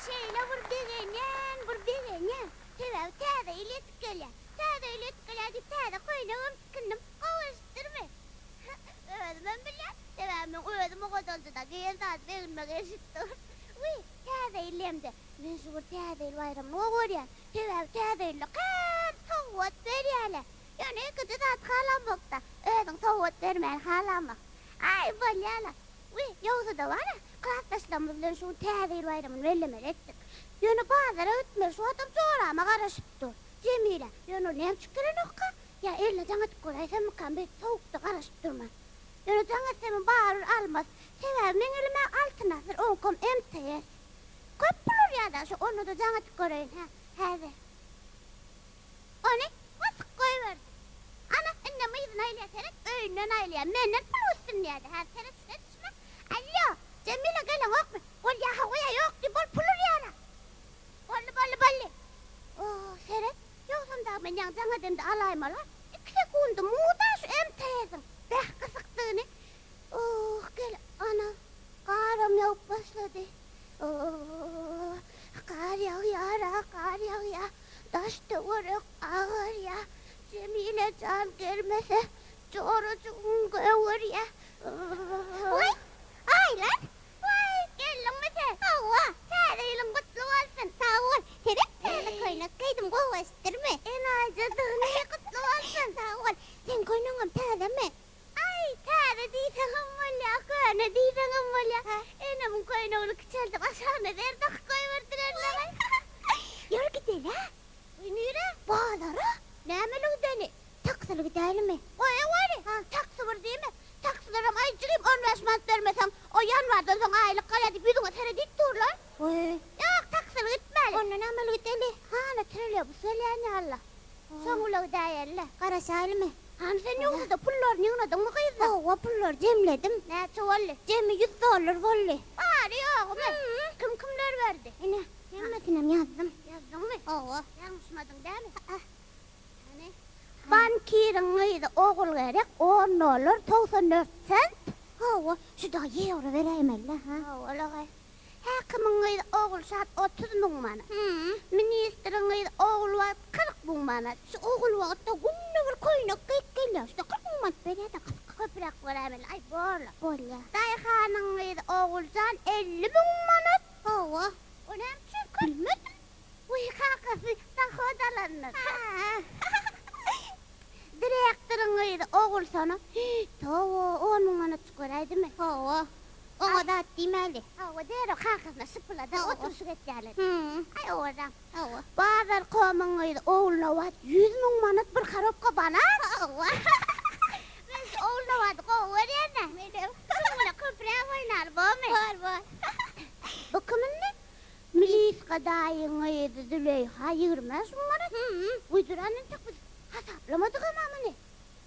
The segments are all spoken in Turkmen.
şeýle bir begenýän, bir begenýän. Sebäbi täze ýyl ýetip gelýär. Täze ýyl ýetip gelýär diýip täze köýnegem tikindim. Gowy eşitdirmi? Özümem bilýän. Sebäbi meň özüm owadanjyda geýen zadym egnime gelşip dur. Wiý, täze ýyl diýemde, men şu bir täze ýyl baýramyny gowy görýän. Sebäbi täze ýylda kän sowgat berýärler. Ýöne ýekeje zat halamok-da, özüň sowgat bermäni halamok. Aý, bolýa-la. Wiý, ýogsa-da bar-a, klasdaşlarymyz bilen şu gün Täze ýyl baýramyny bellemeli etdik. Ýöne bazara gitmeli, şu wagtam jorama garaşyp dur. Jemile, ýöne ol näme üçin gelenokka? Ýa eline jaň edip göräýsemmikam, beýdip sowukda garaşyp durman. Ýöne jaň etsemem barybir almaz. Sebäbi meň elim-ä Altyn asyr, oňkam MTS. Köp pul urýa-da, şo onda-da jaň edip göreýin, hä, häzir. Ony basyp goýberdi. Ana, indem yzyna aýlaýar, seret, öýünden aýlaýar. Menden pul gitsin diýýär-de, häzir seret şuna etişime. Alýo, Jemile geleňokmy? Bolýa, hawa-ýa ýok diý, bol pul urýar-a. Boldy, boldy, boldy. O, seret, ýogsam dagy men ýaňy jaň edemde alaýmaly-a. Iki sekundy muda şu MTS-iň. Beh, gysykdygyny. Oh, gel, ana, garam ýagyp başlady. Oh, gar ýagýar-a, gar ýagýar. Daş-töwerek agarýa. Jemile jan gelmese, jorajygym gögerýä. Waý, Aýlar! Waý, geldiňmi sen? Hawa, täze ýylyň gutly bolsun! Sag bol. Seret, täze köýnek geýdim, gowy eşitdirmi? Enaýyjadygyny gutly bolsun! Sag bol. Seň köýnegiňem täzemi? Aý, täze diýseňem bolýa, köne diýseňem bolýa. Enemiň köýnegini kiçeldip, aşagyna zer dakyp goýberdiler dagy. Ýör gideli-ä. Wiý, nirä? Bazara. Nämeli gideli? Taksili gidälimi? Goýaweri, taksi bir diýme. Taksilerem aý jigim 15 manat bermeseň, o ýanwardan soň aýlyk galýar diýip ýüzüňe seredip durlar. Wiý. Ýok, taksili gitmäli. Onda nämeli gideli? Hana, trolleýbus gelýän ýaly-la. Şoň bilen gidäýeli-le. Garaşaýlymy? Hany sen ýogsa-da pullaryny ýygnadyňmy gyzlar? Hawa, pullary jemledim. Näçe boldy? Jemi ýüz dollar boldy. Bary-ýogymy? Kim kimler berdi? Ine, hemmesinem ýazdym. Ýazdyňmy? Hawa. Ýalňyşmadyň dämi? Hä. Hany? Bankiriň gyzy Ogulgerek on dollar 94 sent. Hawa, şu dagy ýewro beräýmeli-dä, hä? Hawa, lagaý. Häkimiň gyzy Ogulşat 30 müň manat. Ministriň gyzy Ogulbagt 40 müň manat. Şu Ogulbagtda günde bir köýnek geýip gelýär. Şuda 40 müň manat berýär-de gyzka. Köpräk beräýmeli. Aý, borla. Bolýa. Daýhanyň gyzy Oguljan 50 müň manat. Hawa. O näme üçin köp? Bilmedim. Wiý, kakasy dohod alandyr. Ha. Direktoryň gyzy Ogulsona, Toba, on müň manatjyk beräýdimi? Hawa. Oňa zat diýmäli. Hawa, derrew kakasyna şypylady, oturyşyk etýärler. Aý, owadan. Hawa. Bazar komyň gyzy Ogulnabat 100 000 manat bir korobka banan. Hawa. Men şu Ogulnabady gowy görýän-ä. Menem. Şunuň bilen köpräk oýnaly, bormy? Bor, bor. Bu kim indi? Miliska daýyň gyzy Züleýha 25 000 manat. Buýduran entek biz hasaplamadygam-a muny.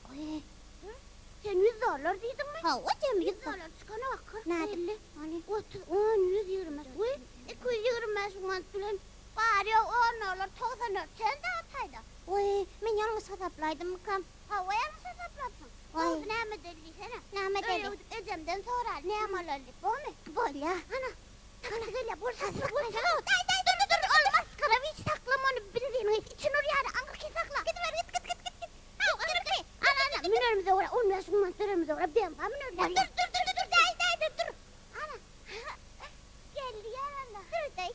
Goý, dur. Sen 100 dollar diýdiňmi? Hawa, jemi 100 dollar çykanok, 40, 50, 30, 10, 125. Wiý, 225 müň manat bilen bary-ýogy 10 dollar 94 sent ataýda. Wiý, men ýalňyş hasaplaýdymmykam? Hawa, ýalňyş hasaplapsyň. Gowusy näme edeli diýsene. Näme edeli? Öýe gidip ejemden soraly, näme alaly diýip, bormy? Bolýa. Ana, taksi gelýär, bol, taksi, bol, daý, daý, dur, dur, ol masgara, hiç saklama ony, benziniň ysy içini urýar, aňyrky sakla. Gidiber, git, git, git, git, git. Aňyrky, ana, ana, münerimize görä, 15 müň manat bererimize görä, BMW münerler. Dur, dur, dur, dur, daý, daý, dur, dur. Ana, geldi ýar ana. Dur, daý.